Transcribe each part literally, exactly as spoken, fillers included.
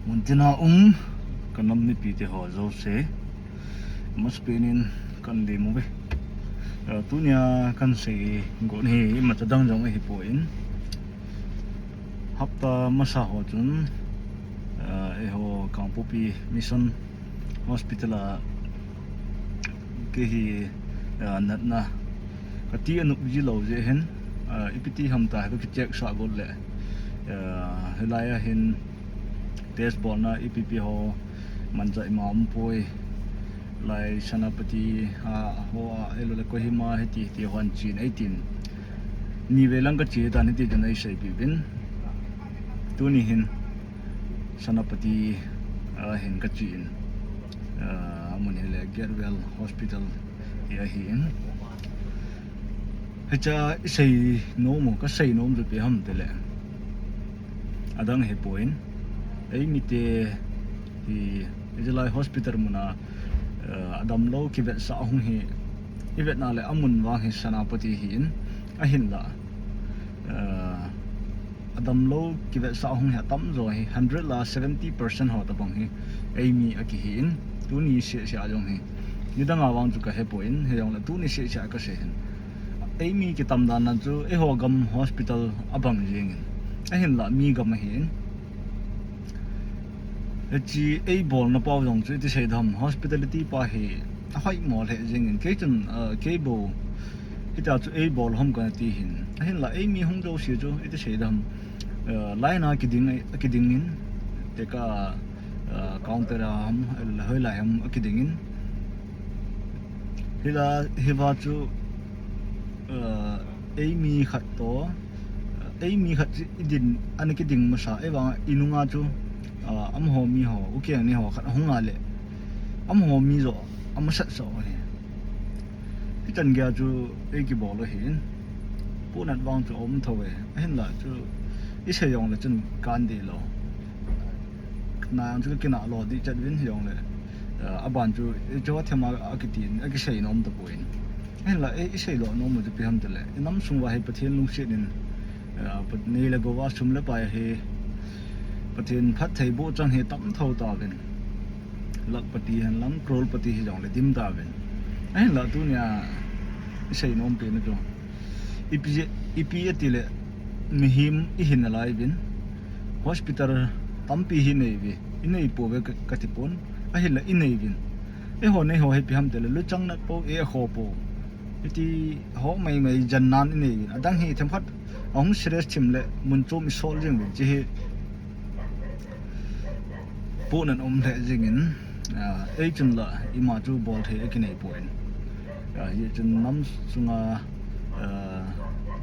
Muntina um, ka nam mipite ho jouse, masapen in kahin lem uve. Eh, tunia kahin seigot hi imacha dang jong ahipoi. Hapta masa ho chun, eh, eiho Kangpokpi Mission Hospital a kei hi, eh, natna kati anop ji lou jeh hin, eh, ipi ti ham tia kakicheck sah got leh, eh, hilai a hin test bolna ipi ipi ho manchah ima umpoi. Lai Senapati a ho a, ahilouleh Kohima hiti, hiti hon chin eitin. Ni vei lang kache tan hiti chun eiseipeh uvin. Tuni hin Senapati a hin kachen. Ah, amun hile Gatewell Hospital hi ahin. Hichea isei nom u, kasei nom chu ipi ham itile, adang ahipoi. Eimite hi, hiche lai hospital muna, eh, adamlou kivetsah hung hi, ivetna le amun vang hi Senapati ahin, ahinla, eh, adamlou kivetsah hung hi atamjo hi, hundred la seventy percent ho tobang hi eimi akihin, tuni seh seh a jong hi. Nidang a vang chu kahepoi, hijongle tuni seh seh a kasei hin. Eimi kitam dan a chu eiho gam hospital abang jengin. Ahinla mi gam ahin. Hiche eibolna pau jong chu iti sei ding ham, hospitality pa hi ahoimo lheh jengin. Kei chun, ah, kei bou hitia chu eibol ham kana ti hin. Ahinla eimi hung jouse chu iti sei ding ham, ah, line a kiding, kidingin, tekah, ah, counter a ham, hoilai ham akidingin. Hila, hiva chu, ah, eimi khat toh, ah, eimi khat chu idin, ana kiding masa, ahivanga inunga chu, ah, amaho mi ho, ukeng ni ho khat ahunga leh, amaho mi joh amasat sah u ahi. Hichan geiya chu eikibol u ahin. Pohnat vang chu aum thou e. Ahinla chu isei jongle chun kahin dei lou. Nang chu kakinah lou ding chet uvin hijongle, eh, aban chu, eh, hicheho thema akitin, akisei nom tapon. Ahinla, eh, isei lou nom u chu ipi ham itile, inam sung uva hi Pathen lungset in, eh, Pat-, nei le gou a sum le pai hi Pathen phattheiboh chan hi tam thou tauvin. Lakhpati hen lang, crorepati hijongle dim tauvin. Ahinla tunia isei nom pen u chu, ipi, ipi atile, mihem ihi nalai uvin, hospital tampi hi inei uve, inei pouve ka, kati pon, ahinla inei uvin. Eiho neiho hi ipi ham itile, luchang nat pou, eh, akho pou, hiti ho maimai jan nan inei uvin. Adang hi themkhat ahung serious thim le mun chom isol jeng uvin, hiche hi pohnat um lheh jengin, ah, eichun la ima chu bol thei akinei poi. Ah, hichun nam sunga, ah,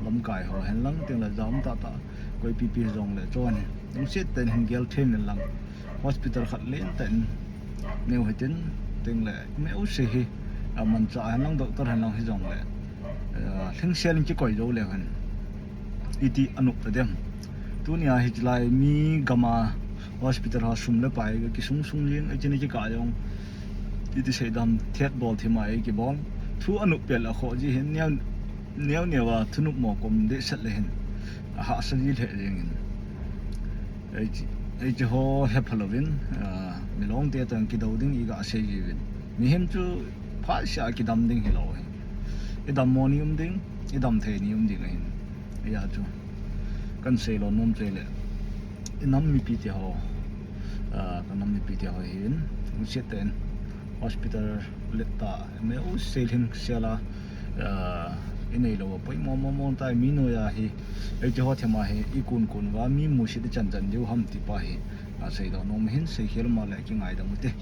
lamkai ho hen lang, tengle jam tahtah, koi ipi ipi jongle chun, lungset tah in hin gel them in lang, hospital khat lentah in neo hitin, tengle mi jouse hi, ah, manchah hen lang, doctor hen lang hijongle, ah, lhingsel in kikoi jou leu hen, iti anop tadem. Tunia hiche lai mi gam a hospital ho sum le pai kisung sung jing, hiche ni kikah jong, iti sei ding ham, thet bol thima eikibol. Thu anop pen le akhoh ji hin, neo, neo neo a thunopmo kom dehset le hin, ahahsa ji lheh jengin. Hiche, hiche ho hepha louvin, ah, milong te toh kidou ding iga sei jiuvin. Mihem chu phatseh a kidam ding hilou ahi. Idammo ni um ding, idam thei ni um ding ahin. Hijeh chun kahin sei lou nom chu ahile, inam mipite ho, ah, ka nam mipite ho hin, lungset tah in hospital let tah, mi jouse lhingsel a, ah, inei lou a poimo mong mong tai, mi noiya hi, hiche ho thema hi ikon kon uva mi musit ichan chan diu ham ti pa hi, ah, seidoh nom ahin, seikhel ma le kingaidam ute.